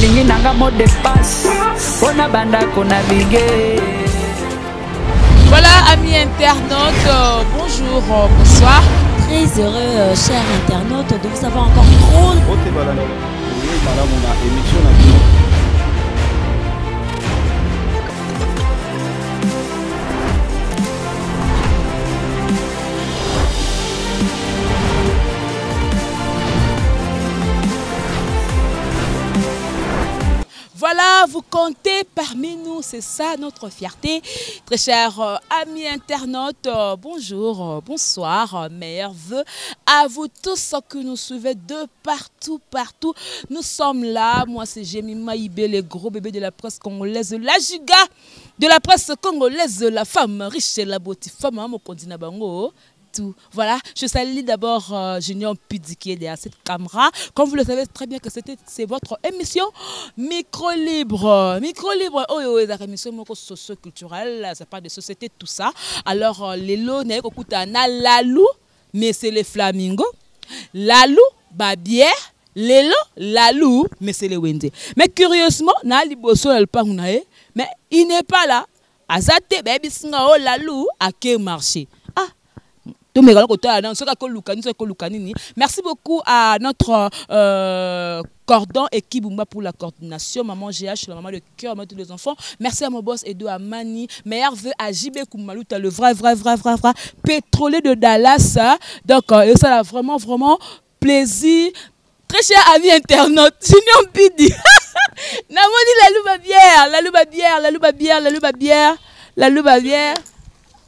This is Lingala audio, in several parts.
Nalingi nanga mot de passe mpo na banda konavigue. Voilà, amis internautes, bonjour, bonsoir. Très heureux, chers internautes, de vous avoir encore trop. Voilà, vous comptez parmi nous, c'est ça notre fierté. Très chers amis internautes, bonjour, bonsoir, meilleurs vœux à vous tous que nous suivez de partout, partout. Nous sommes là, moi c'est Jemima Ibé, le gros bébé de la presse congolaise, la giga de la presse congolaise, la femme riche et la beauté femme, hein, mon continent bango. Tout. Voilà, je salue d'abord Junior Pidi qui est derrière cette caméra. Comme vous le savez très bien que c'est votre émission Micro Libre. Micro Libre, oh, oh, la émission moko socio-culturelle, ça parle de société, tout ça. Alors, lelo, na yeko na Lalou, mais c'est les flamingos. Lalou, Babière, lelo, Lalou, mais c'est les Wende. Mais curieusement, na liboso na lupangu na ye, mais il n'est pas là. Azate, baby singa, oh, Lalou, à quel marché? Merci beaucoup à notre cordon et Kibumba pour la coordination. Maman GH, la maman de cœur, maman de tous les enfants. Merci à mon boss Edo Amani. Meilleur vœu à JB Koumalouta, le vrai, vrai, vrai, vrai, vrai pétrolier de Dallas. Donc, ça a vraiment, vraiment plaisir. Très cher ami internaute, Junior Pidi. Namoni la louba bière, la louba bière, la louba bière, la louba bière, la louba bière.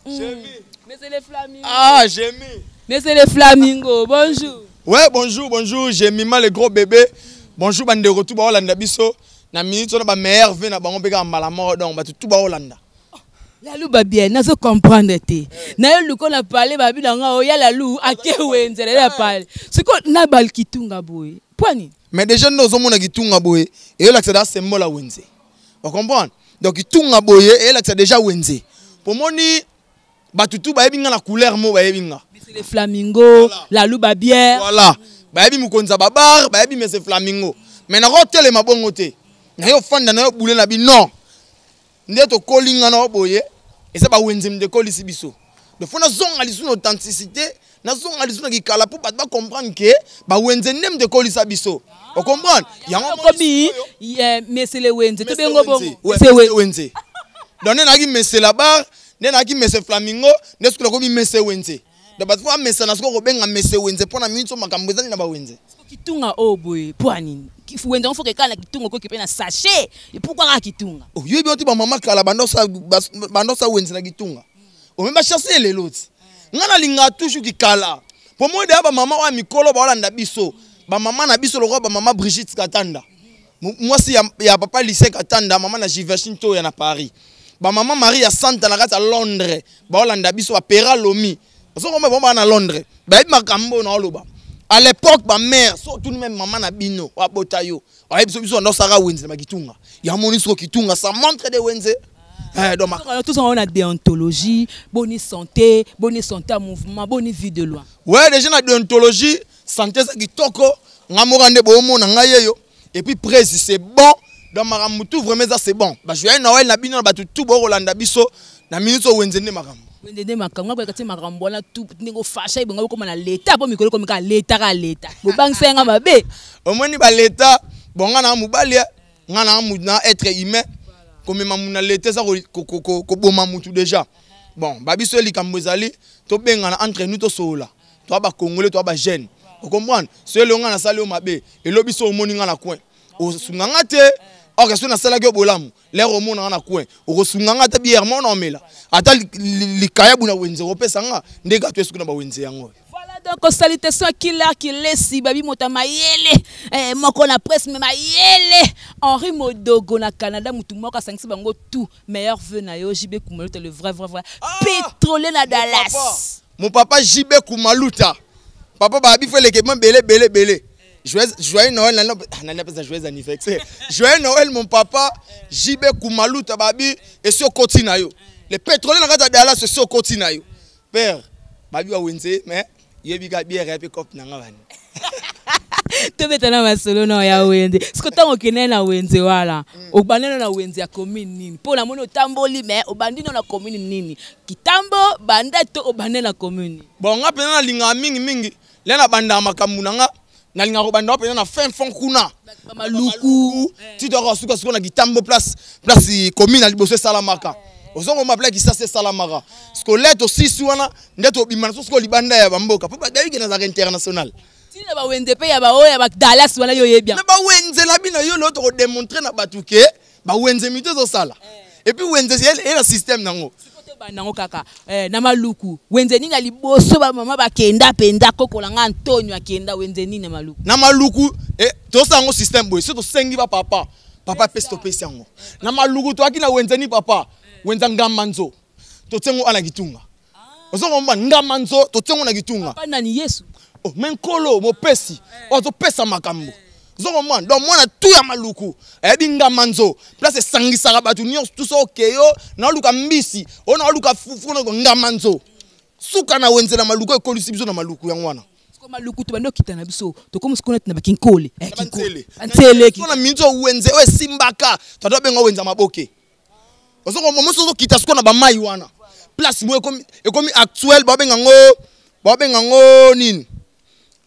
J'ai mis. Mais c'est les flamingos. Ah, j'ai mis. Mais c'est les flamingos. Bonjour. Ouais, bonjour, bonjour. J'ai mis mal le gros bébé. Bonjour, bande de retour, ba Hollanda biso. Na minute, on a ba meilleur vin, na bango peka mbala moko, donc, ba tout ba Hollanda. La louba bien, nazo comprendre te. Na yo luko na parler, ba bi na nga, oh, ya la lou, a ke wenze, la parler. C'est quoi, na bal kitunga boye. Poani. Mais déjà, nous avons kitunga boye. Et là, c'est un symbole à wenze. Vous comprenez? Donc, kitunga boye, et là, c'est déjà wenze. Pour moi, ni batutu ba yebinga na couleur mo ba yebinga. Mais c'est les flamingos, Voilà. la louba bière. Voilà. Ba yebi mukonza ba bar, ba yebi mais c'est flamingo. Mais na rotele mabongo te. Na yo fanda na yo boule na bi non. Nde to kolinga na boye, et ça ba wenze mde kolisi biso. Donc faut na zonga lisu na authenticité, na zonga lisu na kikala pour ba comprendre que ba wenze nem de kolisa biso. Vous comprenez? Yango Yango kobi, moni yeah, mais c'est les wenze. Mais Te c'est bengo wenze. bongo. Ouais, C'est mais c'est wenze. wenze. Donc na ki mais c'est la barre, nde na ki mese flamingo, nde soki nakomi mese wenze. Donc bato fa mesa na soki kobenga mese wenze mpona mingi so makambo ezali na ba wenze. Kitunga oyo boye, po ya nini? Wenze ngo foke kaka na kitunga okoki mpe na sachet. Et pourquoi kaka kitunga? Oh, yoyebi oti ba mama kala banda osa wenze na kitunga. Omemi ba chasse lelo ti. Nga nalingaka toujours kikala. Po moi deya ba mama oyo ya mikolo baolanda biso. Ba mama na biso lokola ba mama Brigitte Katanda. Mwasi ya papa Lycée Katanda, mama na Giverchine to ya na Paris. Ba mama Marie ya Santa na kati ya Londres, ba olanda biso ba Pera Lomi. Parce que moi ba na Londres, ba yebi makambo na oloba. À l'époque ba mère, surtout même maman na bino, wa botayo. Wa yebi biso ndo sara wenze na kitunga. Ya moni so kitunga ça montre de wenze. Eh, donc, ma- Alors, tous on a déontologie, bonne santé, bonne santé à mouvement, bonne vie de loi. Ouais, déjà na déontologie, santé ça kitoko, ngamora nde bomo na ngai yo. Et puis presse c'est bon. Dans makambo tout vraiment ça c'est bon. Ba joyeux Noël na bino na batu tout bo Rolanda biso na minute wenze nde makambo. Wenze nde makambo, ngako kati makambo wana tout ndingo fasha ibonga koma na l'état po mikolo komika l'état ka l'état. Bo bangisa nga mabe. Omoni ba l'état, bon nga na mobali, nga na mu na être humain. Comme ma muna l'état ça ko ko ko ko boma mutu déjà. Bon, ba biso likambo ezali to benga na entre nous to sola. Toi ba congolais, toi ba jeune. Vous comprenez? C'est le nga na sali o mabe. Et lobi so omoni nga na coin. O sunga nga te. Or que na salaki bolamu, l'air au monde na coin. O sunga nga te bière mon omela. Ata likaya buna wenze opesa nga ndeka to esuku na ba wenze yango. Voilà donc salutation killer qui laisse babi mota mayele. Eh moko na presse mais mayele. Henri Modogo na Canada mutu moko sangisi bango tout meilleur vœu na yo JB Kumaluta le vrai vrai vrai Ah! pétrolier na Mon papa. Dallas. Mon papa JB Kumaluta. Papa babi fait l'équipement belé belé belé. Joyeux, joyeux Noël, nana, ah, nana, pas joyeux anniversaire. Joyeux Noël, mon papa, JB Kumaluta, babi, et sur Kotina yo. Les pétroliers dans la Dallas, c'est sur Kotina yo. Père, babi wa wenze, mais, yebi ka bière, et puis cop nanga bani. Tobeta na masolo na ya wenze. Siko ntango okende na wenze wana, obandi na wenze ya commune nini? Mpo namoni otamboli, mais obandi na commune nini? Kitambo banda to obandi na commune? Bon, nga mpenza nalingaka mingimingi le nabandaka makambo na nga, nalingaka kobanda mpenza na fin fond kuna. Maluku. Ti toyaka suka sikoyo na Kitambo, place commune ya liboso esalamaka. Ozongoma place Kisasa esalamaka siko le tosisi wana nde tobima na so sikoyo libanda ya bamboka, mpo bayike nazalaka international. Ntina bawenze mpe ya baoyo ya Badallas wana, yo oyebi. Na bawenze na bino, yo lelo tokodémontrer na bato ke bawenze mito ezosala, et puis wenze ye na système nango. Tobanda kaka na Maluku. Wenze nini ya liboso bamama bakenda mpenza? Kokola nga Antonio akenda wenze nini na Maluku? Na Maluku tosala yango système boye: so tosengi bapapa, papa apesi, topesi yango. Na Maluku toyaki na wenze nini, papa? Wenza Ngamba Nzo, totiango ana Kitunga. Ozokomba Ngamba Nzo, totiango na Kitunga. Papa nani? Yesu? Oh, me Nkolo mopesi oyo azopesa makambo, ozokomona. Donc mwana tu ya Maluku ayebi Ngamba Nzo, place esangisaka bato nyonso. Tu so okeyo naoluka mbisi oyo, naoluka fufu, nako Ngamba Nzo. Suka na wenze na Maluku ekolisi biso na Maluku yango wana. Siko Maluku tobandi okita na biso, tokomi sikoyo neti na bakinkole. Banzele. Nzele. Na minzi oyo wenze oyo esimbaka, tata obenga wenze ya maboke. Ozokomona moso ozokita sikoyo na bamai wana, place mo ekomi actuel, babenga ngo nini?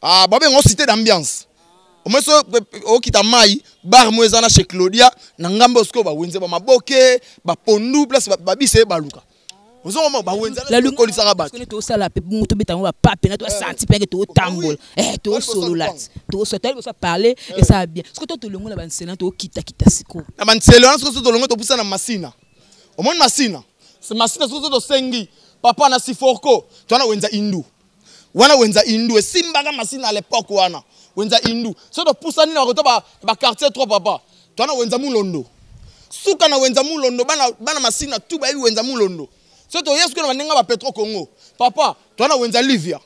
Ah, babenga ngo Cité d'Ambiance. Omoi so okita mai, bar mo eza na chez Claudia na ngambo. Sikoyo bawenze bamaboke, bapondu, place babisa ye baluka. Ozomona bawenze ekolisaka bato. Tosala pe bongo, tobeta yango bapape na toasanti mpenge, totambola, tosolola, tosala boso parler, esala bien. Soki to tolongo na banzela, tokitakita sikoyo. Na banzela wana, soki so tolongo, topusa na Masina. Omoni Masina, Masina, soki so tosengi papa na Siforco, towana wenza Indu wana. Wenza Indu esimbaka Masina à l'époque wana. Wenza Indu, so topusani na bakoto baquartier 3, papa, towana wenza Mulondo. Suka na wenza Mulondo, bana, bana Masina tu bayebi wenza Mulondo. So toye soki na bandenge bapetro Congo, papa, towana wenza Livia.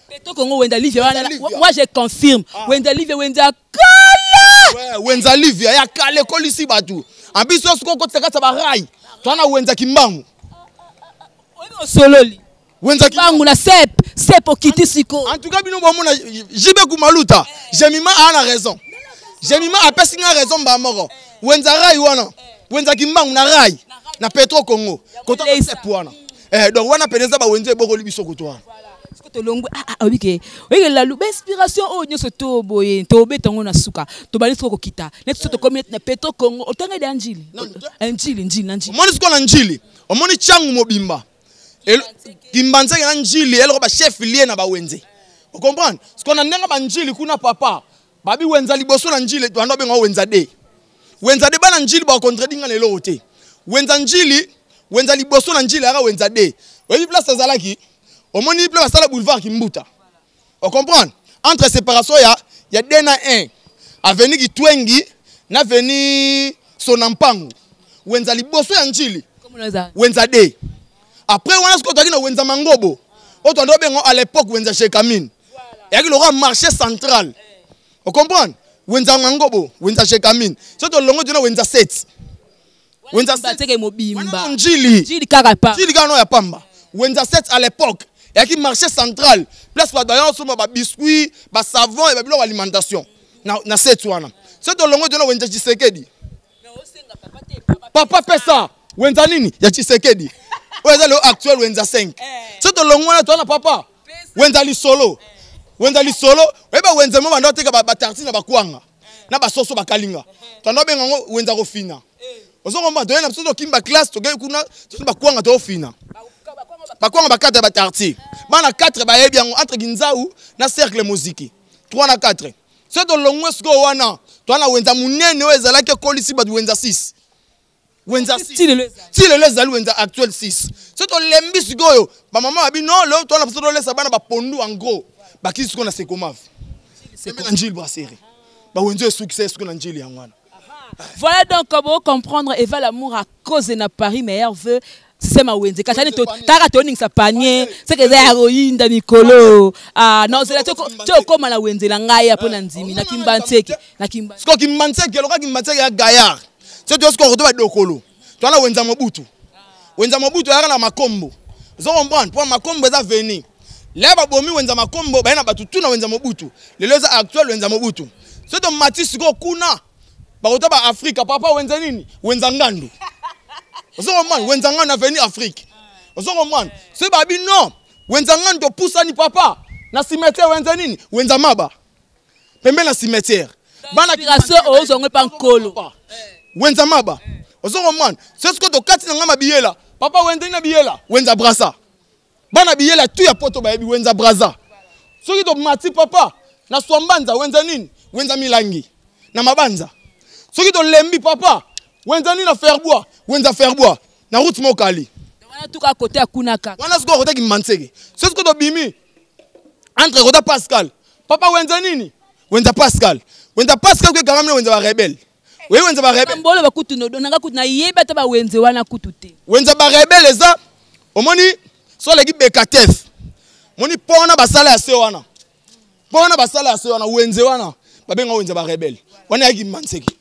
Petro Congo, wenza Livia wana. Moi je confirme, wenza Livia, wenza kala. Ouais, wenza Livia ya kala ekolisi bato. Ambi so soki okotisa kati ya barai, towana wenza Kimbangu. Oyebi osololi. Wenza Kimbangu na sep sep, okiti siko. En tout cas, bino bomona Jibe Kumaluta, Jemima a na raison. Jemima apesi nga raison mba moko. Wenza rai wana, wenza Kimbangu na rai na Petro Congo, kota sep wana. Donc wana peneza bawenze ebokoli biso koto wana. Siko tolongwe, oyebi ke oyeke lalu bainspiration oyo nyonso to boye, tobeta yango na suka. Tobali siko kokita neti so tokomi neti na Petro Congo. Otanga ede ya Njili, Njili, Njili na Njili. Omoni sikoyo na Njili, omoni Ntiangu mobimba, Kimbanzeke na Njili eloko bachef lie na bawenze, ocomprendre? Sikoyo na ndenge banjili kuna, papa, babi wenza liboso na Njili bando babenga wenza de wenza de. Bana Njili bakontredire nga na eloko te. Wenza Njili, wenza liboso na Njili ayaka wenza de. Oyebi place azalaki? Omoni place basala boulevard Kimbuta, ocomprendre? Entre séparation ya 2 na 1, avenue Kitwengi na avenue Sonampangu, wenza liboso ya Njili, wenza de. Après wana sikoyo toyaki na wenza Mangobo oyo toando obenga à l'époque wenza Gécamines. Eyaki lokola marché central, ocomprendre? Wenza Mangobo, wenza Gécamines. So tolongo tona wenza 7, wenza Bateke mobimba. Njili. Njili kaka pa. Njili kaka no ya pamba. Wenza 7 à l'époque eyaki marché central, place bato baya osomba babiscuit, basavon ya babiloko alimentation na 7 wana. So tolongo tona wenza Tshisekedi, papa, pesa wenza nini ya Tshisekedi oyo eza lelo actuel wenza 5. So tolongo wana, towana, papa, wenza Lisolo. Wenza Lisolo, oyeba wenza mo bando ateka batartine na bakwanga na basoso bakalinga, tondo abenga yango wenza kofina. Ozokomba toye na biso, tokimba classe, tokei kuna, tosi bakwanga, toofina bakwanga, bakata ya batartine. Bana 4 bayebi yango, entre Ginzau na Cercle Moziki, 3 na 4. So tolongwe sikoyo wana, toa na wenza monene oyo ezalaki ekolisi bato, wenza 6, wenza 6. Ti lelo ezali wenza actuel 6. So tolembi sikoyo, bamama babi non, lelo toa na biso tolesa bana bapondu. En gros bakisi sikoyo na Sekomave na Njili Brasserie, bawenze esukisa sikoyo na Njili yango wana. Voilà donc comment comprendre Eva l'amour à cause na Paris, meilleur vœu système awenze kasi ani taka toningisa panier seke eza ya koyinda mikolo. Ah non, zela ti okóma na wenze na ngai ya mpo na ndimi na Kimbantseke, na Kimba. Sikoyo Kimbantseke, loka Kimbantseke ya gaillard. So toyo sikoyo koto badokolo, toa na wenza Mobutu. Wenza Mobutu ayaka na Makombo, ozo comprendre? Mpo Makombo eza veni le babomi wenza Makombo, baye na bato tu na wenza Mobutu. Lelo eza actuel wenza Mobutu. Soki tomati sikoyo kuna, bakota ba Afrika, papa, wenze nini? Wenza Ngandu. Ozo comprendre? Wenza Ngandu, avenue Afrique. Ozo comprendre? Soki babi non, wenza Ngandu, topusani, papa, na cimetière, wenze nini? Wenza Maba, pembeni na cimetière. Bana inspiration ozongo epa nkolo. Wenza Maba. Ozo comprendre? Soki sikoyo tokati na nga mabiyela, papa, wenze nini na biyela? Wenza Brasa. Bana biyela tu ya poto bayebi wenza Braza. Soki tomati, papa, na Swambanza, wenza nini? Wenza Milangi na Mabanza. Soki tolembi, papa, wenza nini na Ferbois? Wenza Ferbois na route Mokali. Wana tuka kote ya kuna kaka. Wana sikoyo kotaki Manseke. Soki sikoyo tobimi entre kota Pascal, papa, wenza nini? Wenza Pascal. Wenza Pascal kwekangami na wenza barebele. Oye, wenza barebele. Mbolo bakutu nanga kutu nayebi ata bawenze wana kutu te. Wenza barebele eza, omoni so oleki Bekatef, moni mpo wana basala ya se wana, mpo wana basala ya se wana, wenze wana babenga wenza barebele wana yaki Manseki.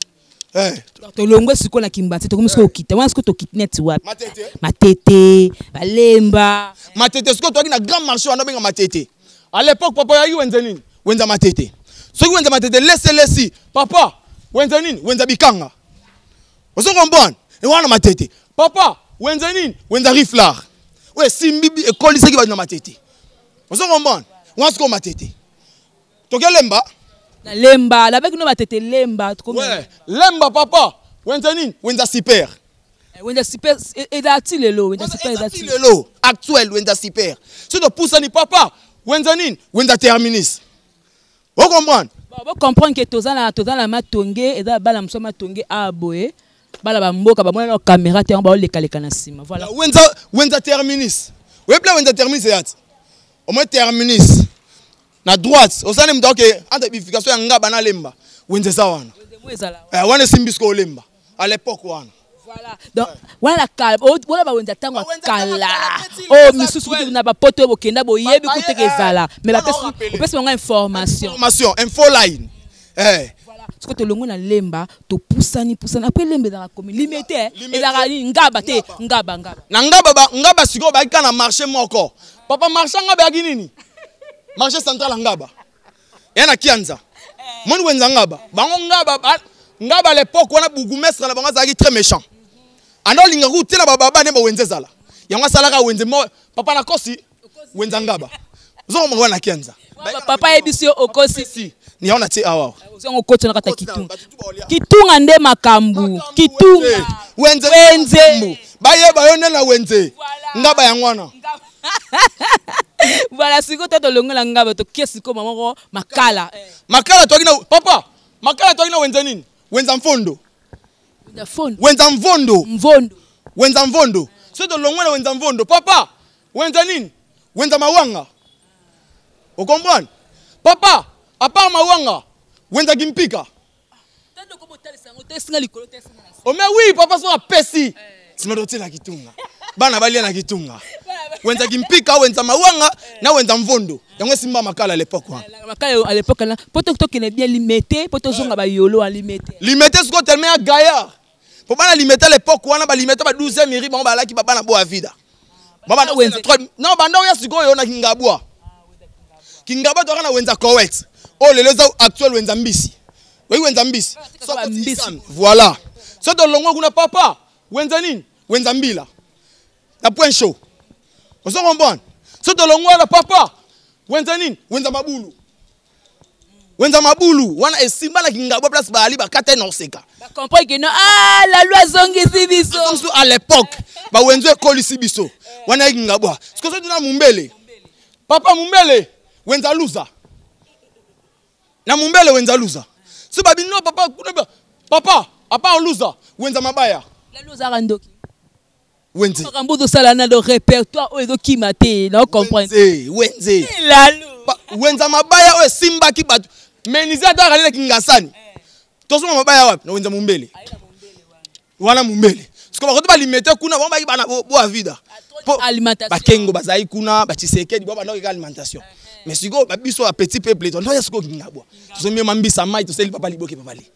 Eh. Tolongwe sikoyo na Kimbanse, tokomi sikoyo okita wana, sikoyo tokiti neti wapi? Matete. Matete, Balemba. Matete, sikoyo toyaki na grand marché wana obenga Matete. À l'époque, papa, oyaki wenze nini? Wenza Matete. Soki wenza Matete lese lesi, papa, wenze nini? Wenza Bikanga. Ozo comprendre? E wana Matete, papa, wenze nini? Wenza Riflar, oyo esimbi ekolisaki bato na Matete. Ozo comprendre? Wana sikoyo Matete, tokelemba. Na Lemba nabeki no Matete, Lemba. Ouais, Lemba, papa, wenze nini? Wenza Super. Wenza Super eza ti lelo, wenza Super eza ti lelo actuel, wenza Super. Soki topusani, papa, wenza nini? Wenza Terminus. Ocomprendre? Bon, bocomprendre ke toza na Matonge, eza bana mosu ya Matonge awa boye, bana bamboka bamona na caméra te, yango baolekaleka na nsima, voilà. Wenza Terminus, oyebila wenza Terminus eya ti omoi Terminus na droite, osali moto aoke entre bifurcation ya Ngaba na Lemba, wenze eza wana. Wana esimbi sikoyo Olemba à l'époque wana. Voilà, donc wana kala, wana bawenza ntango ya kala oyo misusu kutu na bapoto oyo bokenda boyebi kuteka ezala, mais bapesi bango information. Information, info line. Voilà, soki tolongwe na Lemba, topusani pusani, après Lemba ezalaka komi Limete, ezalaka nini? Ngaba te? Ngaba, Ngaba. Na Ngaba, Ngaba sikoyo bayaki kaka na marché moko, papa. Marché Ngaba eyaki nini? Marché central ya Ngaba eya na Kianza. Moni wenza Ngaba, bango Ngaba, Ngaba à l'époque wana, bourgmestre na bango azalaki très méchant, anda olinga kutu te na bababa nde bawenze ezala. Yango asalaka wenze mo, papa, na kosi wenza Ngaba, ozomona wana Kianza. Papa ayebisi yo okosi. Ni yango natie awa. Ozango okoti na kati ya Kitunga. Kitunga nde makambo, Kitunga. Wenze. Wenze. Bayeba yo nde na wenze Ngaba, yango wana. Voilà, sikoyo to tolongola Ngaba, tokie sikoyo moko Makala. Makala toaki na, papa, Makala toaki na wenze nini? Wenza Mfondo. Wenza Mvondo. Mvondo. Wenza Mvondo. So tolongwe na wenza Mvondo, papa, wenza nini? Wenza Mawanga. Ocomprendre, papa? À part Mawanga, wenza Kimpika. Oh mais oui, papa, so apesi nsima totiela Kitunga, bana balia na Kitunga. Wenza Kimpika, wenza Mawanga na wenza Mvondo, yango esimba Makala à l'époque wana. Makala à l'époque wana, po tokende bien Limete, po tozonga bayolo ya Limete. Limete sikoyo tellement ya gaillard, po bana Limete à l'époque wana, balimete ba 12e miri, bango balaki babana boya vida. Non, banda oya sikoyo na Kingabwa. Kingabwa toka na wenza Kowet, oyo lelo eza actuel wenza Mbisi. Oyi wenza Mbisi, voilà. So tolongwa kuna, papa, wenza nini? Wenza Mbila na Point Chaud. Ozo comprendre? So tolongwa wana, papa, wenza nini? Wenza Mabulu. Wenza Mabulu wana esimba na Kingabwa, place baali bakata na oseka. Bacomprendre ke no, ah, Lalu azongisi biso. Mosusu à l'époque bawenze ekolisi biso wana ye Kingabwa. Sikoyo soki tuna Mumbele, papa, Mumbele wenza Luza. Na Mumbele wenza Luza. So babi no, papa, kuna, papa, à part Luza, wenza Mabaya. Lalu ozalaka ndoki. Wenze. Makambo ozosala na do répertoire oyo ezokima te, na ocomprendre. Wenze, wenze. Lalu. Wenza Mabaya oyo esimbaki bato menise ata akali na Kingasani. Tozonga Mabaya wapi? Na wenza Mumbele wana. Mumbele siko bakoto balimete kuna, bango baki bana boa vida. Alimentation. Bakengo bazali kuna, batshisekedi bo bandaki alimentation, mais sikoyo babiso ya petit peuple tondoya sikoyo Kingabwa, tozomema mbisa mai, tosali papa liboke, papa li.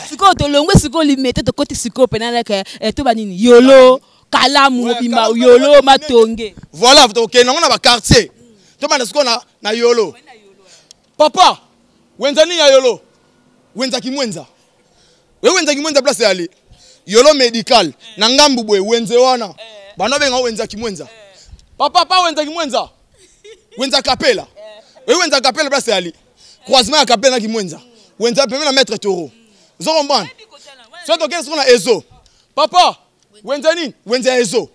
Sikoyo tolongwe sikoyo Limete, tokoti sikoyo pena leke to banini, Yolo, Kalamu mobimba, Yolo, Matonge. Voilà, tokende yango na baquartier, tobanda sikoyo na Yolo. Papa, wenza nini ya Yolo? Wenza Kimwenza. We Wenza Kimwenza place yali. Yolo médical na ngambu boye wenze wana. Bana benga Wenza Kimwenza. Papa pa Wenza Kimwenza. Wenza Kapela. We Wenza Kapela place yali. Croisement ya Kapela na Kimwenza. Wenza pembeni na maître Toro. Ozo comprendre? So tokende sikoyo na Ezo. Papa, wenza nini? Wenza Ezo.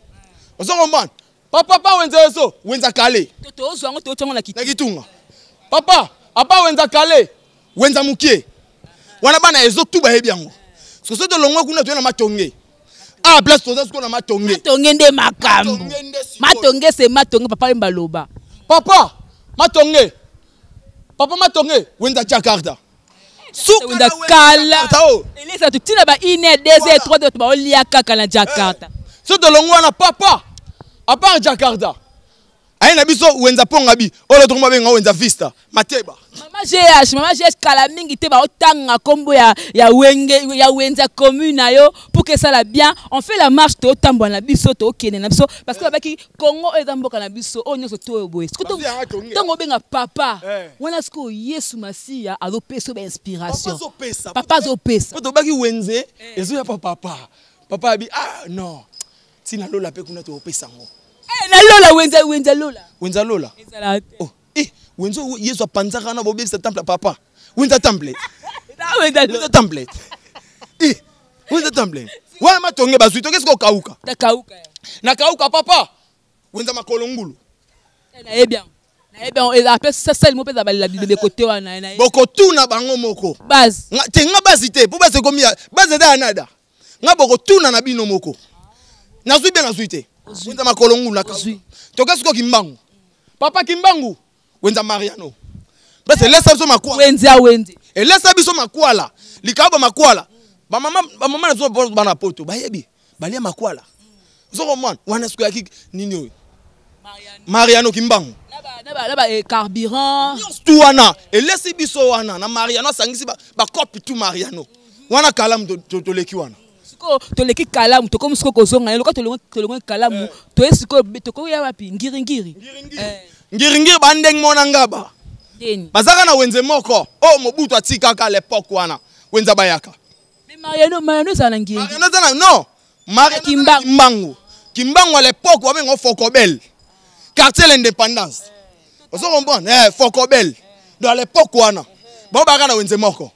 Ozo comprendre? Papa pa wenza Ezo, wenza Kale. Tozwa yango, totiango na na Kitunga. Papa, apa wenza Kale, wenza Mukie. Wana bana Ezo tu bayebi yango. Soso tolongwa kuna, toye na Matonge. Ah, place toza sikoyo na Matonge. Matonge nde makambo. Matonge nde sikoyo. Matonge se Matonge, papa Wemba aloba. Papa, Matonge. Papa Matonge, wenza Jakarta. Suka Wenza na wenza kala. Jakarta o. Elesa totina ba 1 heure, 2 heures, 3 heures, baolia kaka na Jakarta. So tolongwa wana, papa, à part Jakarta. Aye na biso wenza Ponga bi. Oyo tokoma benga wenza Vista, Mateba. Mama GH, mama GH kala mingi te baotanga kombo ya wenge ya wenza commune na yo pour que ça la bien. On fait la marche, totambola na biso, tokende na biso parce que babaki Congo oyo eza mboka na biso, oyo nyonso to boye. Siko Bazi yanga tonge. Ntongo obenga papa. Wana siko Yesu Masiya azopesa ba inspiration. Papa azopesa. Papa azopesa. Po tobaki wenze ezoya pa papa. Papa abi ah non. Tina lola pe kuna topesa ngo. Na lola wenza, wenza lola. Wenza lola. Ezala te. Oh, wenza oyo Yesu apanzaka na bobebisa temple ya papa. Wenza temple. Na wenza lola. Wenza temple. Wenza temple. Wana Matonge bazwi toke siko kauka. Na kauka. Na kauka papa. Wenza makolo ngulu. Nayebi yango. Nayebi yango. Eza pe sa sali mo pe za balela bibebe kote wana, na ye. Bokotuna bango moko. Base. Nga, te nga base te, po base ekomi ya, base eza ya nada. Nga bokotuna na bino moko. Nazwi bien, nazwi te. Ozwi. Wenza makolo ngulu na kauka. Ozwi. Toke siko Kimbangu. Papa Kimbangu, wenza Mariano. Base elesa biso makwala. Wenza wenze. Elesa biso makwala. Likabo makwala. Ba mama, ba mama na zo bana poto, bayebi. Balia makwala. Zoko mwana, wana siko yaki nini oyo? Mariano. Mariano Kimbangu. Na ba carburant. Nyonso tu wana, elesi biso wana na Mariano asangisi ba copie tu Mariano. Wana kalamu toleki wana. Siko toleki kalamu, tokomi siko kozonga, loka tolongo kalamu, toye siko, tokoya wapi? Ngiri ngiri. Ngiri ngiri. Ngiri ngiri ba ndeng mona ngaba. Ndeni. Bazaka na wenze moko. Oh, Mobutu atikaka à l'époque wana. Wenza bayaka. Mais Mariano, Mariano ezala na ngiri. Mariano ezala na, non. Mariano Kimbangu. Kimbangu. Kimbangu à l'époque wabenga Fokobel. Quartier l'indépendance. Ozo comprendre? Fokobel. Donc à l'époque wana. Ba baka na wenze moko.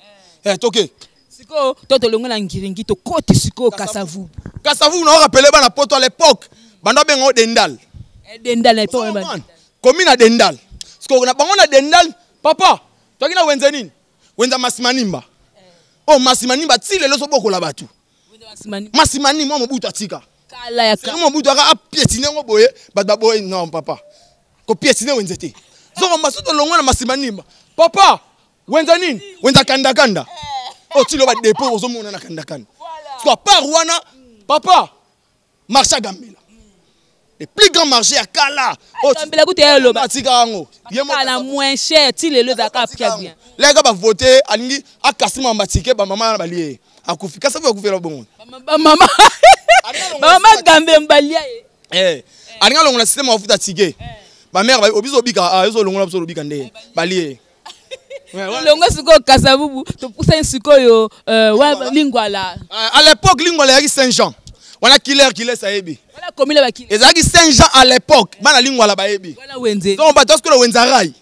Toke. Siko to tolongo na ngiringi to koti siko Kasavubu. Kasavubu na rappelé ba na poto à l'époque. Bando benga Dendal. Dendal na Ozo époque, ba. comprendre? Commune na Dendal. Siko na bango na Dendal, papa, toki na wenze nini? Wenza Masimanimba. Oh Masimanimba ti lelo so bokola batu. Wenza Masimanimba. Masimanimba Mobutu atika. Kala ya ka. Siko Mobutu aka piétiner ngo boye, bato ba boye non papa. Ko piétiner wenze te. Zoko masoto longwa na Masimanimba. Papa, wenza nini? Wenza kanda kanda. Oh ti lo ba dépôt ozo mona na kanda kanda. Siko part wana papa marché Gambela. Le plus grand marché à Kala. Oh, Gambela kutu ya loba. Atika yango. Ye moko Kala moins cher, ti lelo zaka pia bien. Les gars ba voter alingi akasima matike ba mama na balie. Akufi. Kasa vous akufela bongo. Ba mama. Ba mama Gambela mbalia ye. Alinga longola système wa futa ticket. Ba mère ba obizo bika, ah yozo longola biso lobika nde. Balie. Ouais, ouais. Longo siko Kasavubu, to poussa siko yo, wa Lingwala. À l'époque Lingwala yaki Saint-Jean. Wana killer killer sayebi. Wana komila ba killer. Ezalaki Saint-Jean à l'époque, bana Lingwala bayebi. Wana wenze. Donc ba tosko wenza rai.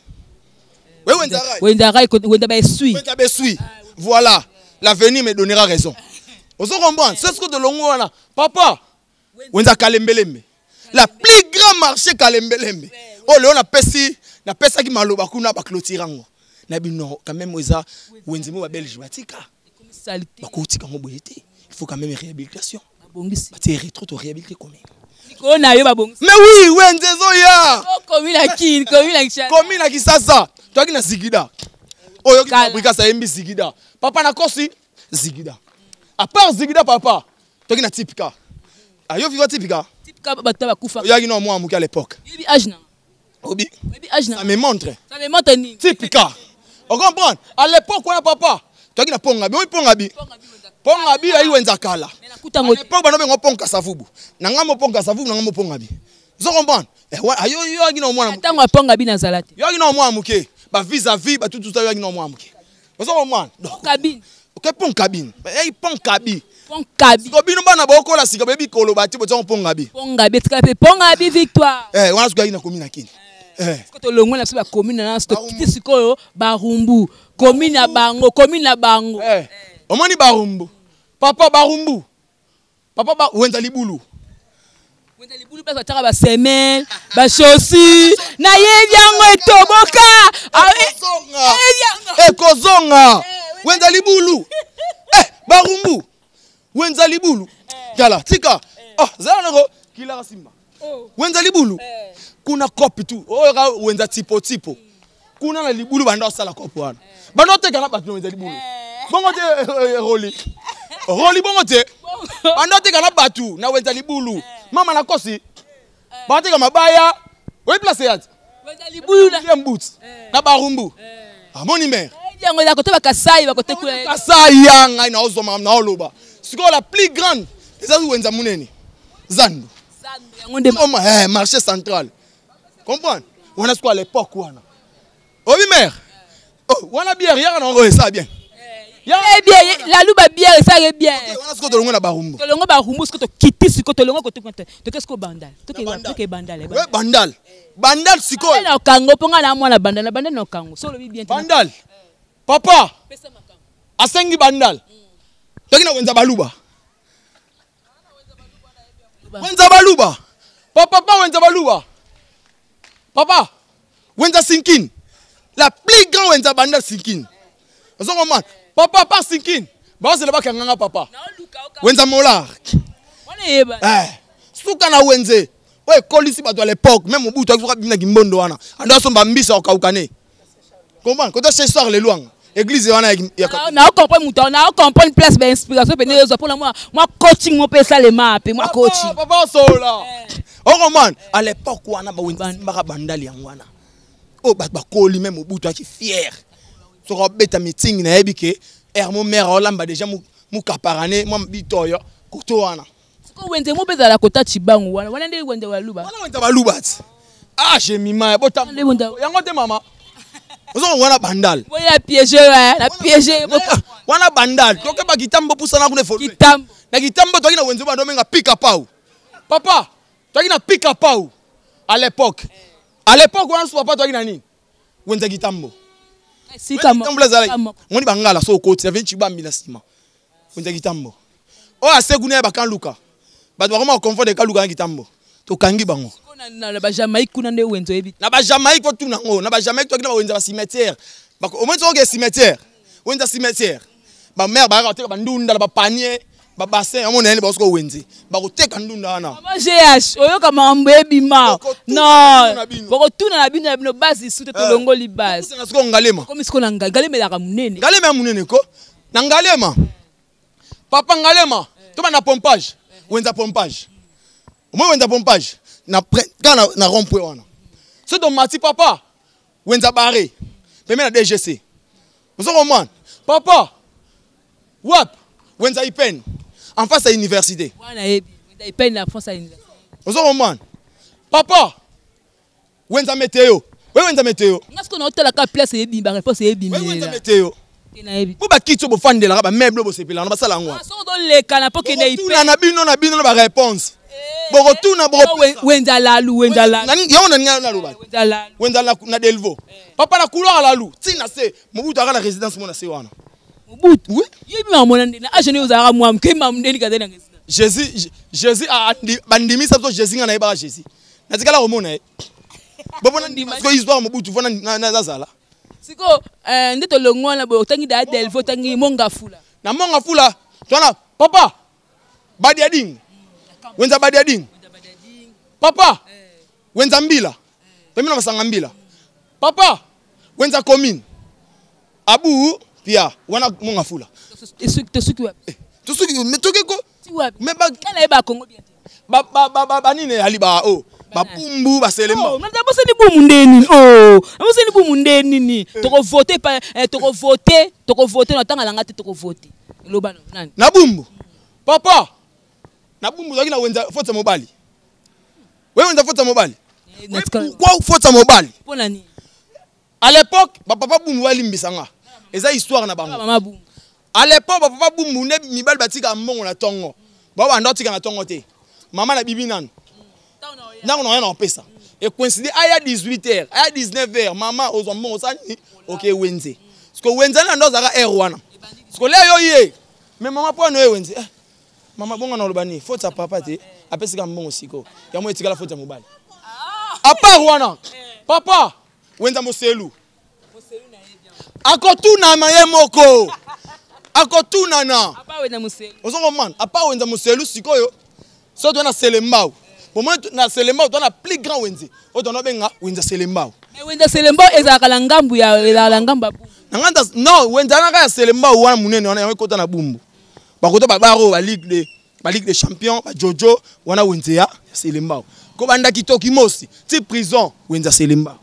We wenza rai. Wenza rai, wenza ba esui. Wenza ba esui. Voilà, l'avenir me donnera raison. Ozo comprendre, c'est ce que de longo wana. Papa, wenza Kalembelembe. La plus grand marché Kalembelembe. Oh Léon na pesi, na pesa ki maloba kuna ba clôturango. Na bino quand même eza wenze mo ba belge batika. Salité. Ba kotika ngo boyete. Il faut quand même réhabilitation. Babongisi. Ba te rétro to réhabiliter combien? Ko na yo babongisi. Mais oui, wenze zo ya. Oh, commune la Kin, commune la Kinshasa. Commune la Kinshasa. Toi ki na Zigida. Oyo ki Kala. fabrika sa yembi Zigida. Papa na kosi Zigida. À part Zigida papa, toi ki na Tipika. Ayo viva Tipika. Tipika ba ta bakufa. Yo ki na moi muki à l'époque. Yebi âge na. Obi. Yebi âge na. Ça me montre. Ça me montre ni. Tipika. On comprend? À l'époque wana papa, toi ki na ponga bi, ponga bi. Ponga bi ayi wenza kala. Mais na kutango. À l'époque bana bengo ponga savubu. Na ngamo ponga savubu na ngamo ponga bi. Vous comprenez? Eh wa ayo yo ki na mwana. Tango ponga bi na zalate. Yo ki na mwana muke. Ba vis-à-vis ba tout tout ça yo ki na mwana muke. Ozo comprendre? Cabine. Ok, pont cabine. Hey, pont kabi. Pont kabi. Siko bino bana bokola sika bayebi koloba te, botia pont kabi. Pont kabi etikala mpe pont kabi victoire. Eh, wana sikoyo na commune ya Kin. Eh. Sikoyo tolongwe na biso ba commune na biso, tokiti sikoyo Barumbu, commune na bango, commune na bango. Eh. Omoni Barumbu. Papa Barumbu. Papa ba wenza libulu. Wenza libulu place batiaka ba semelle, ba chaussures, nayebi yango etoboka. Ah, eh, Ekozonga. nayebi yango. Ekozonga. Wenza libulu. Eh, Barumbu. Wenza libulu. Tala, tika. Ah, zala nako kila simba. Oh. Wenza libulu. Kuna kopi tu. Oyo ka wenza tipo tipo. Kuna na libulu banda osala kopi wana. Banda oteka na bato na wenza libulu. Bongo te roli. Roli bongo te. Banda oteka na bato na wenza libulu. Mama na kosi. Bateka mabaya. Oyi place ya. Wenza libulu na William Boots. Na Barumbu. Amoni mère. Nayebi yango eza kote bakasai bakote kuna. Kasai ya ngai na ozoma na oloba. Sikoyo la plus grande eza wenza munene. Zandu. Zandu yango nde Oma, eh, marché central. Comprendre? Wana sikoyo à l'époque wana. Obi mère. Oh, wana bière yaka na ngo esa bien. Eh bien, lalu ba bière esala bien. Wana sikoyo tolongwe na Barumbu. Tolongo Barumbu sikoyo tokiti sikoyo tolongo kote kuna toke sikoyo Bandal. Toke Na Bandal. toke Bandal. We Bandal. Bandal sikoyo. Bandal na Okango mpo nga na mwana Bandal na Bandal na Okango. So olobi bien te. Bandal. Papa Pesa makambo. asengi Bandal. Toki na wenza baluba. Wenza baluba. Papa pa wenza baluba. Papa wenza sinkin. La plus grande wenza Bandal sinkin. Ozo comprendre? Papa pa sinkin. Bazela bakanganga papa. Naoluka oka. Wenza molar. Wana eyeba. Eh, suka na wenze oyo ekolisi bato à l'époque, même Mobutu akoki bina kimbondo wana ando asomba mbisa okauka ne comprendre kota chez soir lelwanga église wana ya Na comprendre mutu, na comprendre place ba inspiration pene ezwa mpona mwa coaching mo mpe esalema mpe mwa coaching. Papa osola okomane à l'époque wana bawenze simbaka bandali yango wana oyo bato bakoli, même Mobutu aki fier soki abeta meeting, nayebi ke hermo mare aolamba déjà mukaparane mwa bitoyo koto wana. Sikoyo wenze mo mpe ezala kota Cibangu wana, wana nde wenze baluba. Wana wenza baluba ti ah jemima ya bota Nde wenza- yango te mama ozongo wana Bandal. Boye na piège, na piège. Wana Bandal tokeba kitambo pusana kuna efo. Kitambo. Na kitambo toki na wenze bando menga pika pau. Papa toki na pika pau à l'époque, à l'époque wana so papa toki na nini wenze kitambo. Esika Wenze kitambo ezalaki ngoni bangala so okoti aveni chibambi na nsima wenze kitambo oyo asekuna ya bakanluka bato bakoma koconfondre kaluka na kitambo, tokangi bango. Na bajamaïque kuna nde wenze oyebi. Na bajamaïque po tuna yango na bajamaïque toki na bawenza bacimetière. Omoni soki oke cimetière, wenza cimetière, bamare bayaka koteka bandunda na bapanier, babassin omona yene bakosoka wenze bakoteka ndunda wana. Mama GH, oyoka makambo ebima. Bokotuna na Non, bino. bokotuna na bino na bino base isu te, tolongoli base. Tosanga sikoyo Ngalema. Komi sikoyo na Ngalema elaka monene. Ngalema ya monene ko na Ngalema papa Ngalema toba na pompage, wenza pompage, omoi wenza pompage na kaka na rond point wana so tomati papa wenza bare pembe na DGC ozo komwana papa wap wenza ipene en face ya université. Wana yebi wenza ipene na France ya université. Ozo komwana papa wenza meteo we wenza meteo. Nga sikoyo naotalaka place eyebimi, baréponse We wenza eyebimela. meteo. Te nayebi. Mpo bakiti oyo bofandelaka bameuble oyo bosepelaka na basala yango wana. Soki ozolekana mpo kende. Bokotuna na bino na bino na baréponse bokotuna. Wenza lalu, wenza lalu. Yango na ninga naloba. Wenza lalu. Wenza na Delvo papa na couloir lalu ntina se Mobutu aka na résidence mo na se wana. Mobutu? Oui. Yebi mamona nde na age nde ozalaka mwa moke mamu ndeni kazali na résidence. Jésus, Jésus bandimisa biso Jésus, nga nayebaka Jésus, natikala komona ye bopona siko histoire Mobutu fo nazala. Sikoyo nde tolongwa wana boye, otangi da Delvo, otangi Mongafula. Na Monga Fula twana papa Badiading, wenza Badiading papa, wenza Mbila pembe na masanga Mbila papa, wenza commune abu pia wana Monga Fula. Tosuki wapi? Tosuki me toke ko. Ti wapi? Me ba Nga nayeba Congo bien te. Ba banini ali ba o babumbu baselema. Oh, nabosani bumu nde nini? Oh, nabosani bumu nde nini? Tokovote pa tokovote, tokovote na ntanga nanga te, tokovote. Eloba nani? Na bumbu papa, na bumbu ozalaki na wenza fota mobali, we wenza fota mobali. Natikala- Pourquoi fota mobali? Mpo na nini? À l'époque bapapa bumbu balimbisanga Eza histoire na bango. Mama Bumbu. À l'époque, bapapa Bumbu nde mibali batika mbongo na ntongo. Bao banda otika na ntongo te. Mama na bibi nanu. Ntango na oya na opesa. E coïncide aya 18 h, aya 19 h, mama ozwa mbongo osala nini? Oke wenze. Parce que wenze na ndo azalaka heure wana. Parce que leo yo ye. Mais mama po na wenze. Eh, mama bonga na oloba nini? Faute ya papa te. Apesika mbongo siko. Yango etikala faute ya mobali. À part wana. Papa, wenza moselu. Akotunama ye moko. Akotunana. Apa wenza moselu. Ozo comprendre? À part wenza moselu sikoyo. So to na Selembao. Au moins na Selembao to na plus grand wenze. Oyo to na benga wenza Selembao. Mais wenza Selembao ezalaka na ngambu ya ezalaka na ngambu ya Bumbu. Na nganda non wenza na ya Selembao wana munene wana yango ekota na Bumbu. Bakota ba baro ba ligue de ba ligue des champions ba Jojo wana wenze ya Selembao. Ko banda kitoki mosi ti prison wenza Selembao.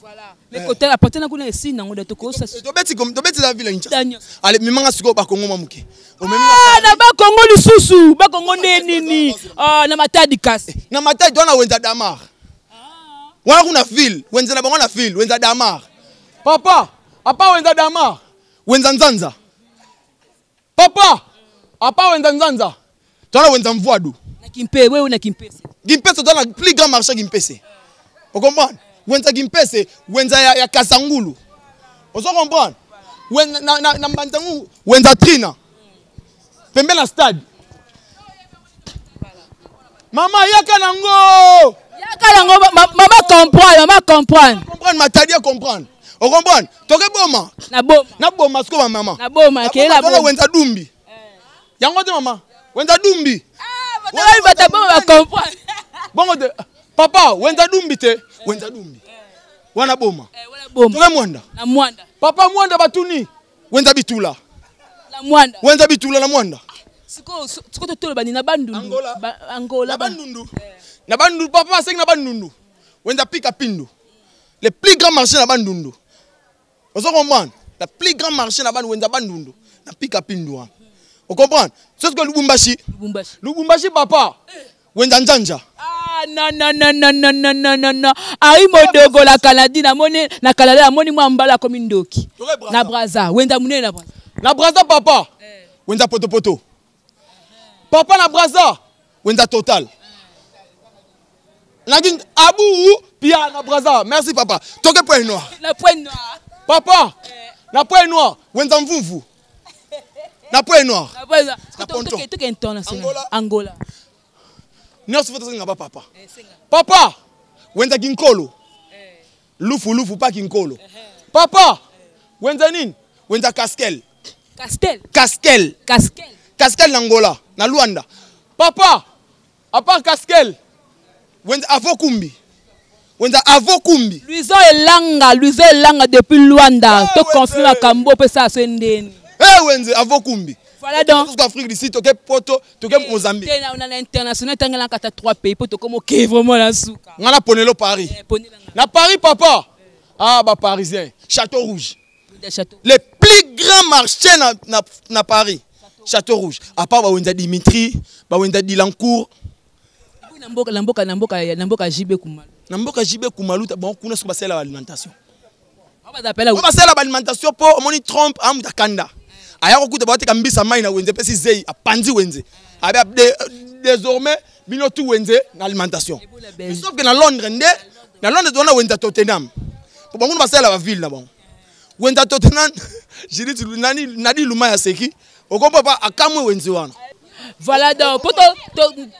Voilà. Mais côté la porte na kuna esi nango de tokosa. Tobeti comme tobeti la ville Kinshasa. Daniel. Allez mimanga sikoyo ba Congo mamuke. Omemi Ah, na ba Congo lisusu, ba Congo nde nini? Ah, na Matadi kasi. Na Matadi to na wenza Damar. Wana kuna ville, wenza na bango na ville, wenza Damar. Papa, apa wenza Damar, wenza Nzanza. Papa, apa wenza Nzanza. To na wenza Mvwadu. Na Kimpe, wewe na Kimpese. Kimpese to na plus grand marché Kimpese. O comprendre? Wenza Kimpese, wenza ya Kasangulu. Ozo comprendre? Wenza na Mbanzangu, wenza Trina. Pembe na stade. Mama yaka nango. Yaka nango mama comprendre, mama comprendre. Comprendre Matadi comprendre. O comprendre? Toke boma. Na boma. Na boma siko ba mama. Na boma ke la boma. Wenza Dumbi. Yango te mama. Wenza Dumbi. Ah, bata bata boma ba comprendre. Bongo te papa wenza Dumbi te. Wenza Dumbi. Wana boma. Wana boma. Toke Mwanda. Na Mwanda. Papa Mwanda batuni. Wenza Bitula. Na Mwanda. Wenza Bitula na Mwanda. Siko siko to tolo bani na Bandundu. Angola. Angola na Bandundu. Na Bandundu papa sengi na Bandundu. Wenza pika pindu. Le plus grand marché na Bandundu. Ozo comprendre? Le plus grand marché na Bandundu wenza Bandundu. Na pika pindu wana. O comprendre? C'est ce que Lubumbashi. Lubumbashi. Lubumbashi papa. Wenza Njanja. Ah non non non non non non non non non. Ari modogo la Canada na moni na Canada na moni mwa mbala komi ndoki. Na Brazza, wenza munene na Brazza. Na Brazza papa. Wenza poto poto. Papa na Brazza, wenza total. Nagin Abu Pia na Brazza. Merci papa. Toke point noir. Na point noir. Papa. Na point noir, wenza mvumvu. Na point noir. Na point noir. Na ponton. Toke international. Angola. Angola. Nyonso faut tosenga ba papa. Papa, wenza kinkolo. Lufu lufu pa kinkolo. Papa, wenza nini? Wenza Castel. Castel. Castel. Castel. Castel na Angola, na Luanda. Papa, à part Castel, wenza Avokumbi. Wenza Avokumbi. Luizo Elanga, Luizo Elanga depuis Luanda. To confirme Kambo pe ça se ndeni. Eh wenza Avokumbi. Voilà donc. Parce qu'Afrique d'ici, toke Poto, toke Mozambique. On a l'international, tangela kata 3 pays pour tokomo ke vraiment la souka. Ngana ponelo Paris. Ponelo. Na Paris papa. Ah bah parisien, Château Rouge. Château. Le plus grand marché na Paris. Château Rouge. À part ba wenza Dimitri, ba wenza Dilancourt. Na mboka, na mboka, na mboka, na mboka JB Kumalu. Na mboka JB Kumalu, bon kuna so basela alimentation. Ba ba appela. Ba basela alimentation po omoni Trump amuta kanda. Aya kokuta ba teka mbisa mai na wenze pesi zei apanzi wenze. Abe désormais bino tout wenze na alimentation. Sauf que na Londres nde, na Londres dona wenza Tottenham. Po bango basela ba ville na bango. Wenza Tottenham, j'ai dit nani nadi luma ya seki. Okompa pa akamwe wenze wana. Voilà donc pour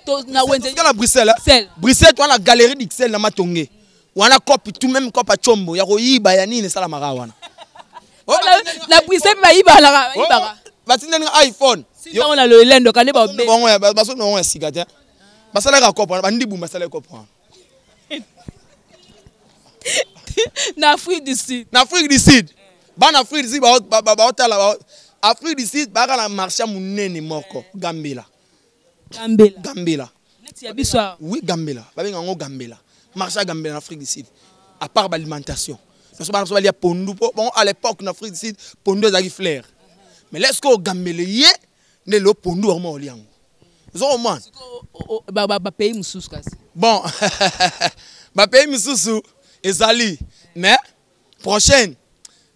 to na wenze. Na Bruxelles. Bruxelles. Bruxelles toi na galerie d'Ixelles na Matonge. Wana cop tout même cop a chombo ya koyiba ya nini sala maka wana. La Bruxelles ba yiba la yiba. Batinda ni iPhone. Si on a le lendo kale ba be. Bon ya baso no ya sika te. Basala ka cop wana bandi bumba sala cop wana. Na Afrique du Sud. Na Afrique du Sud. Ba na Afrique du Sud ba ba ba otala ba Afrique du Sud ba ka na marché munene moko Gambela. Gambela. Gambela. Neti ya biso. Oui Gambela. Ba benga ngo Gambela. Marché Gambela en Afrique du Sud. À part l'alimentation. Parce que ba pondu bon à l'époque en Afrique du Sud pondu ezaki flair. Mais est-ce que Gambela yé ne lo pondu vraiment oliango. Zo man. Ba ba pays mususu kasi. Bon. Ba pays mususu ezali mais prochaine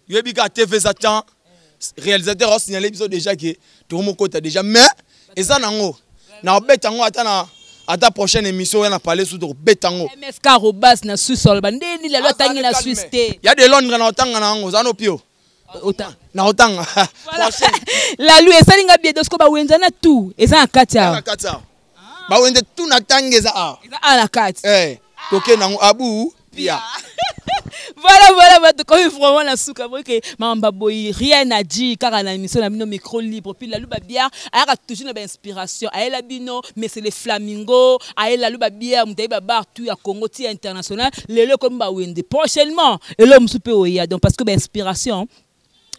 yebika TV Satan. Réalisateur asignale biso déjà ke tokomokota déjà, mais eza nango na obeta yango ata na ata prochaine émission oya na palais su tokobeta yango. MFK arobas na Suisse, oloba ndeni lelo atangi na Suisse te. Ya de Londres na otanga na yango oza no pio. Ota. Na otanga. Voilà. Lalu esali nga bien dosko bawenza na tout eza na kati na awa. Kati awa bawenze tu na tanga eza awa. Eza awa na kati. Eh, toke nango abu pia. Voilà, bato komi vraiment na suka boke mamba boyi, rien à dire kaka na émission na bino Micro Libre. Puis Lalu Babière ayaka toujours na bainspiration, ayela bino mais c'est les flamingos, ayela Lalu Babière moto ayebi babar tout ya Congo ti ya international. Lelo ekomi bawende, prochainement elo mosusu mpe oya. Donc parce que bainspiration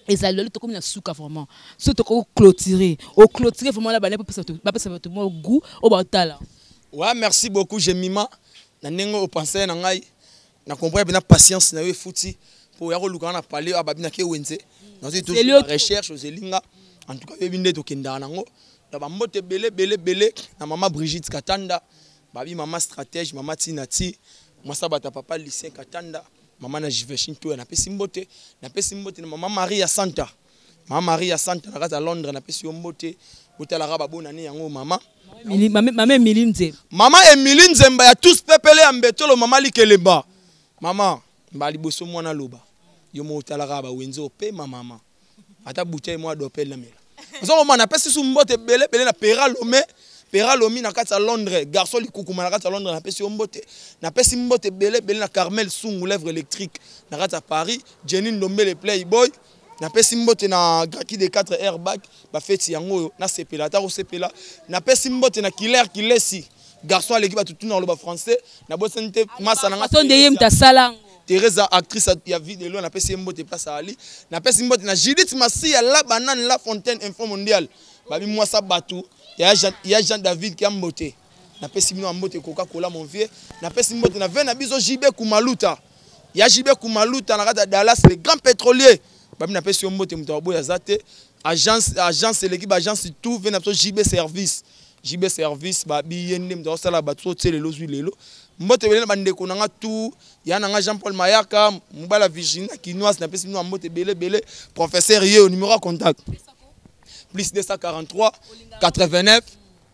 ezali. Lelo tokomi na suka vraiment, so tokoki clôturer, oclôturer vraiment na bana, bapesa bato mwa goût oyo baotala. Ouais, merci beaucoup Jemima na ndenge opense na ngai, na comprendre mpenza patience na yo efuti mpo oya koluka na palais oyo babi nake wenze nazwi Ozeli yo toujours recherche ozelinga. En tout cas oyebi nde tokendaka nango na bambote ebele ebele ebele na mama Brigitte Katanda, babi mama stratège, mama Tina ti mwasa bata, papa Lucien Katanda, mama na Jiveshin Toya. Napesi mbote, napesi mbote na mama Marie ya Santa, mama Marie ya Santa na kati ya Londres, napesi yo mbote. Botalaka babonane yango mama. Mama Emili Nzemba. Mama Emili Nzemba ya tous pepele ya mbetolo, mama likelemba, mama mbala liboso mwana loba yo mo otalaka bawenze opema mama ata bouteille mwa dopel na mela ozokoma. Napesi su mbote ebele ebele na Pera Lome, Pera Lomi na kati ya Londres, garçon likukuma na kati ya Londres, napesi yo mbote. Napesi mbote ebele ebele na Carmel Sungu, lèvre électrique na kati ya Paris, Jenny Ndombele, playboy. Napesi mbote na Graki de 4 airbag bafeti yango oyo nasepela ata kosepela. Napesi mbote na Kiler Kilesi, garçon aleki bato tuna oloba français. Nabosani te masa na nga. Façon de ye moto asala yango. Teresa, actrice ya vie de loin, napesi ye mbote place ali. Napesi mbote na Judith Masia, la banane, la fontaine info mondiale, babi mwasa bato ya Jean, ya Jean David kia mbote. Napesi bino ya mbote Coca Cola mon vieux. Napesi mbote na ve na biso JB Kumaluta, ya JB Kumaluta na kati ya Dallas, le grand pétrolier, babi napesi yo mbote. Moto aboya aza te. Agence, agence eleki baagence tout ve na biso JB Service, JB Service, babi ye nde moto akosala bato so otie lelo ozwi lelo. Mbote ebele na bandeko na nga tu ya na nga Jean Paul Mayaka, mobala Virginie na Kinoise, napesi bino ya mbote ebele ebele. Professeur ye numéro ya contact plus 243 89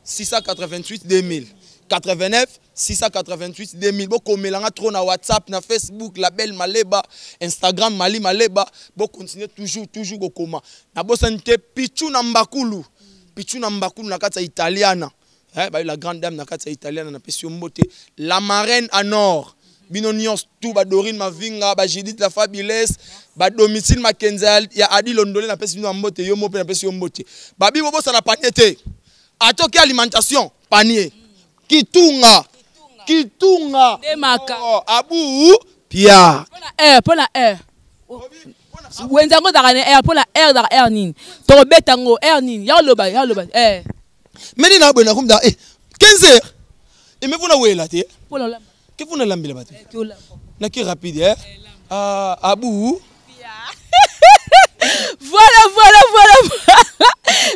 688 2000, 89 688 2000. Bokomelanga trop na WhatsApp, na Facebook Label Maleba, Instagram Mali Maleba. Bocontinue toujours toujours kokoma. Nabosani te Pichu na Mbakulu, Pichu na Mbakulu na kati ya Italiana, eh, bayi la grande dame na kati ya Italiana, napesi yo mbote. La marraine à nord, bino nyonso tu, badorine Mavinga, bajudith la Fabiles, badomicile Makenza ya Adi Londole, napesi bino ya mbote. Yo mo mpe napesi yo mbote. Babi bobosana panier te, atoki alimentation panier kitunga kitunga. Nde maka. Oh, abu pia. Mpona air, mpona air wenze yango ezalaka na air, mpona air ezalaka air nini, tokobeta yango air nini, ya oloba, ya oloba eh. Meni na boye nakomda eh, 15 heures eme funa wela te. Mpona olamba. Ke funa lambela bato. Ke olamba. Naki rapide eh? Ah, abu. Voilà.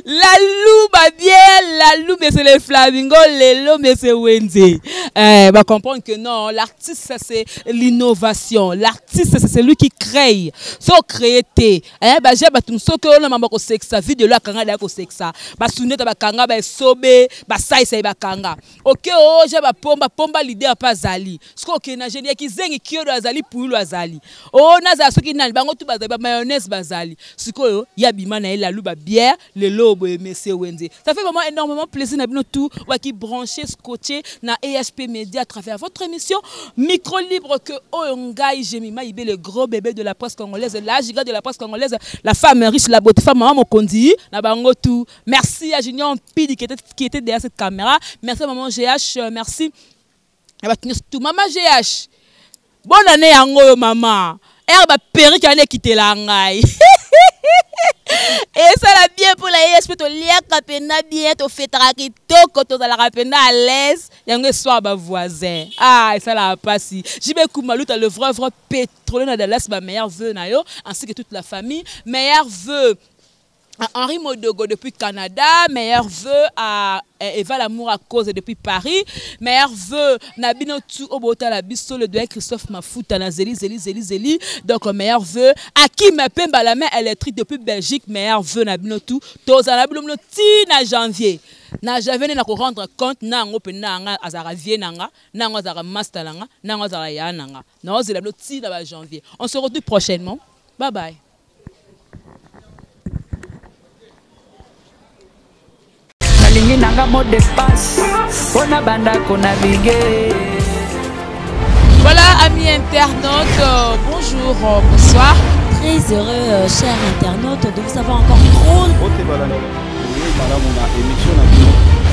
La louba bien, la loupe, mais c'est les flamingos, les loups, mais c'est Wendy. Eh, va comprendre que non, l'artiste, ça c'est l'innovation. L'artiste, c'est celui qui crée. Sans créer, eh, bah, j'ai bah, tout ce que on a maman ko sexa, vie de la kanga da ko sexa. Ba suneta ba kanga ba sobe, ba sai sai ba kanga. Ok, oh, j'ai ba pomba, pomba leader pas zali. Ce que na génie qui zengi kiodo azali pulo azali. Oh, naza soki nani bango tout bazali ba mayonnaise bazali. Sikoyo ya bima na ye la louba bière lelo boye monsieur Wenze. Ça fait vraiment énormément plaisir na bino tout wa qui branché scotché na EHP Média à travers votre émission Micro Libre que oyo ngai Jemima Ibe, le gros bébé de la presse congolaise, la giga de la presse congolaise, la femme riche, la beauté femme maman Mokondi na bango tout. Merci à Junior Pidi qui était derrière cette caméra. Merci à maman GH, merci. Ya bato nyonso tout, mama GH. Bonne année yango oyo mama. Ere baperike wana ekitela ngai esala bien mpo na ye. Esp toliaka mpena bien, tofetaka kitoko, tozalaka mpena à l'aise. Yango eswaka bavoisin, ah, esalaka mpasi. JB Kumaluta, le vrai vrai pétrolier na Dallas, bameilleurs vœux na yo ainsi que toute la famille, meilleurs vœux. À Henri Modogo depuis Canada, meilleurs vœux à eh, Eva Lamour à cause depuis Paris, meilleurs vœux Nabino tout Obota la biso le doyen Christophe Mafuta na Zeli Zeli Zeli Zeli, donc meilleurs vœux à Kim Pemba la main électrique depuis Belgique, meilleurs vœux Nabino tout tozala bino ti na janvier. Na janvier na ko rendre compte na ngo pe na nga azara vie na nga, na ngo azara master na nga, na ngo azara ya na nga. Na ozela bino ti na ba janvier. On se retrouve prochainement. Bye bye. Nalingi nanga mot de passe mpo na banda konavigue. Voilà, amis internautes, bonjour, bonsoir. Très heureux, chers internautes, de vous savoir encore trop. Bote balanda, boye malamu na émission na bino.